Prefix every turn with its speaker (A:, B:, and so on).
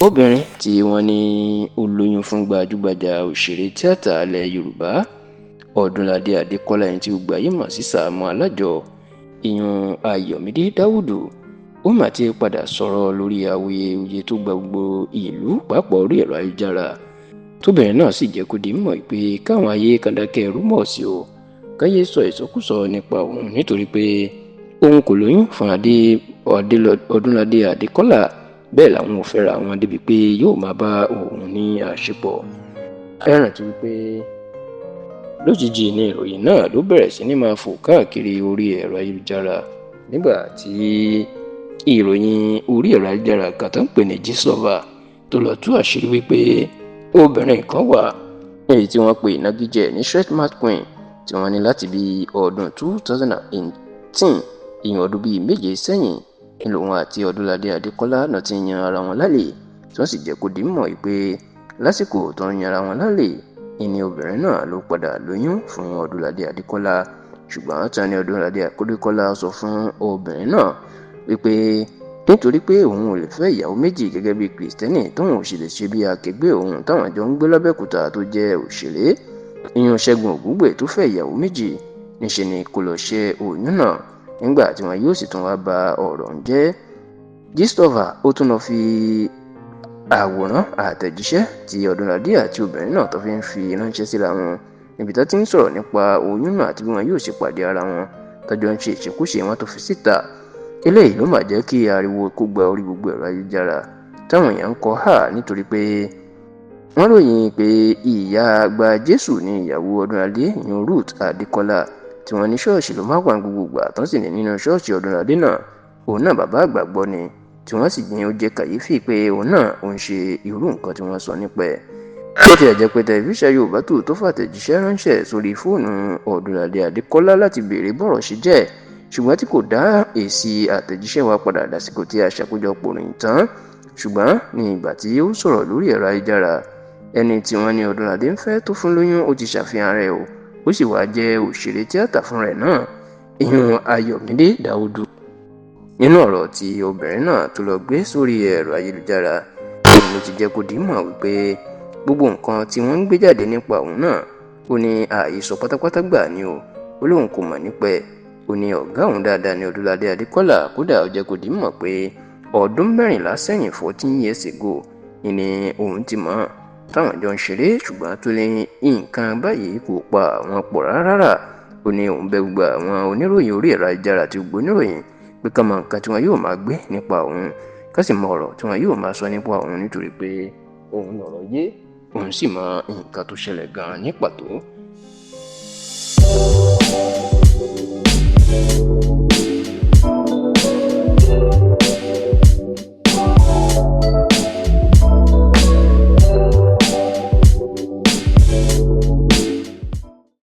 A: Obìnrin tí wọ́n ní ó lóyún fún gbajúgbajà òṣèré tíátà ilẹ̀ Yorùbá Ọdúnládé Adékọ́lá, ẹni tí gbogbo ayé mọ̀ sí Sàámú Alájọ, ìyún Ayọ̀mídé Dáúdù, ó mà ti padà sọ̀rọ̀ lórí awuyewuye tó gba gbogbo ìlú, pàápàá orí ẹ̀rọ ayélujára, tóbìnrin náà sì jẹ́ kó di mímọ̀ pé káwọn ayé kan dákẹ́ rúmọ̀ sí o, káyé sọ ìsọkúsọ nípa òun, nítorí pé òun kò lóyún fún Ọdúnládé Adékọ́lá. Bẹ́ẹ̀ làwọn ò fẹ́ra wọn débi pé yóò máa bá òun ní àṣepọ̀. Ẹ rántí wípé lójijì ni ìròyìn náà ló bẹ̀rẹ̀ sí ní máa fò káàkiri orí ẹ̀rọ ayélujára, nígbà tí ìròyìn orí ẹ̀rọ ayélujára kan tó ń pè ní Gistlover tó lọ tú àṣírí wípé obìnrin kan wà èyí tí wọ́n pè ìnagijẹ ní Stretch Queen, tí wọ́n ní láti bí ọdún 2018, ìyẹn ọdún bíi 7 sẹ́yìn, ní lòun àti Ọdúnládé Adékọ́lá náà ti yan ara wọn lálẹ́, tí wọ́n sì jẹ́ kó di mọ̀ pé lásìkò tó ń yan ara wọn lálẹ́ ìní obìnrin náà ló padà lóyún fún Ọdúnládé Adékọ́lá. Ṣùgbọ́n tí wọ́n ní Ọdúnládé Adékọ́lá sọ fún obìnrin náà wípé nítorí pé òun ò lè fẹ́ ìyàwó méjì gẹ́gẹ́ bí Kìrìsìtẹ́nì, tóun ò sì lè ṣe bí akẹgbẹ́ òun táwọn jọ ń gbé l'Ábẹ́òkúta tó jẹ́ òṣèré, ìyún Ṣẹ́gun Ògúngbè, tó fẹ́ ìyàwó méjì, níṣe ni kó lọ ṣẹ́ oyún náà nígbà tí wọn yóò sì tún wá ba ọ̀rọ̀ ń jẹ́. Gistlover ó tún lọ́ọ́ fi àwòrán àtẹ̀jíṣẹ́ tí Ọdúnládé àti obìnrin náà tó fi ń fi ránṣẹ́ síra wọn, níbi tó ti ń sọ̀rọ̀ nípa oyún náà àti bí wọn yóò ṣe pàdé ara wọn tọ́jọ́ ń ṣe ìṣekúṣe wọn tó fi síta. Eléyìí ló mà jẹ́ kí ariwo kó gba orí gbogbo ẹ̀rọ ayélujára, táwọn èèyàn ń kọ háà, nítorí pé wọ́n ròyìn pé ìyá àgbà Jésù ní ìyàwó Ọdúnládé, ìyún Ruth Adékọ́lá, tí wọ́n ní ṣọ́ọ̀ṣì ló máa wà ní gbogbo ìgbà, tán sì ní nínú ṣọ́ọ̀ṣì Ọdúnládé náà, òun náà bàbá àgbàgbọ́ ni, tí wọ́n sì ní ó jẹ́ kàyéfì pé òun náà ò ń ṣe irú nǹkan tí wọ́n sọ nípa ẹ̀. Bó tilẹ̀ jẹ́ pé tẹlifíṣàn Yorùbá Tòótọ́ fàtẹ̀jíṣẹ́ ránṣẹ́ sórí fóònù Ọdúnládé Adékọ́lá láti béèrè bọ́rọ̀ ṣe jẹ́, ṣùgbọ́n tí kò dá èsì àtẹ̀jíṣẹ́ wa padà dásìkò tí a ṣàkójọpọ̀ ròyìn tán. Ṣùgbọ́n ní ìgbà tí ó sọ̀rọ̀ lórí ẹ̀rọ ayélujára, ẹni tí wọ́n ní Ọdúnládé ń fẹ́ tó fún lóyún, ó ti ṣàfihàn rẹ̀ o, ó sì wáá jẹ́ òṣèré tíátà fúnra ẹ̀ náà, ìyún Ayọ̀mídé Dáúdù. Nínú ọ̀rọ̀ tí obìnrin náà tó lọ gbé sórí ẹ̀rọ ayélujára ló ti jẹ́ kó di mọ̀ wípé gbogbo nǹkan tí wọ́n ń gbé jáde nípa òun náà, ó ní àhesọ pátápátá gbà ni o. Ó lóun kò mọ̀ nípa ẹ̀. Ó ní ọ̀gá òun dáadáa ní Ọdúnládé Adékọ́lá. Kódà ó jẹ́ kó di mọ̀ pé ọdún 14 sẹ́yìn, 14 years ago, ni òun ti mọ̀ táwọn jọ ń ṣeré, ṣùgbọ́n tó ní nǹkan báyìí kò pa àwọn pọ̀ rárá. Ó ní òun bẹ̀ gbogbo àwọn oníròyìn orí ẹ̀rọ ayélujára àti gbogbo oníròyìn pé ká mọ nǹkan tí wọn yóò máa gbé nípa òun, ká sì mọ ọ̀rọ̀ tí wọn yóò máa sọ nípa òun, nítorí pé òun lọ̀rọ̀ yé, òun sì mọ nǹkan tó ṣẹlẹ̀ gan-an ní pàtó.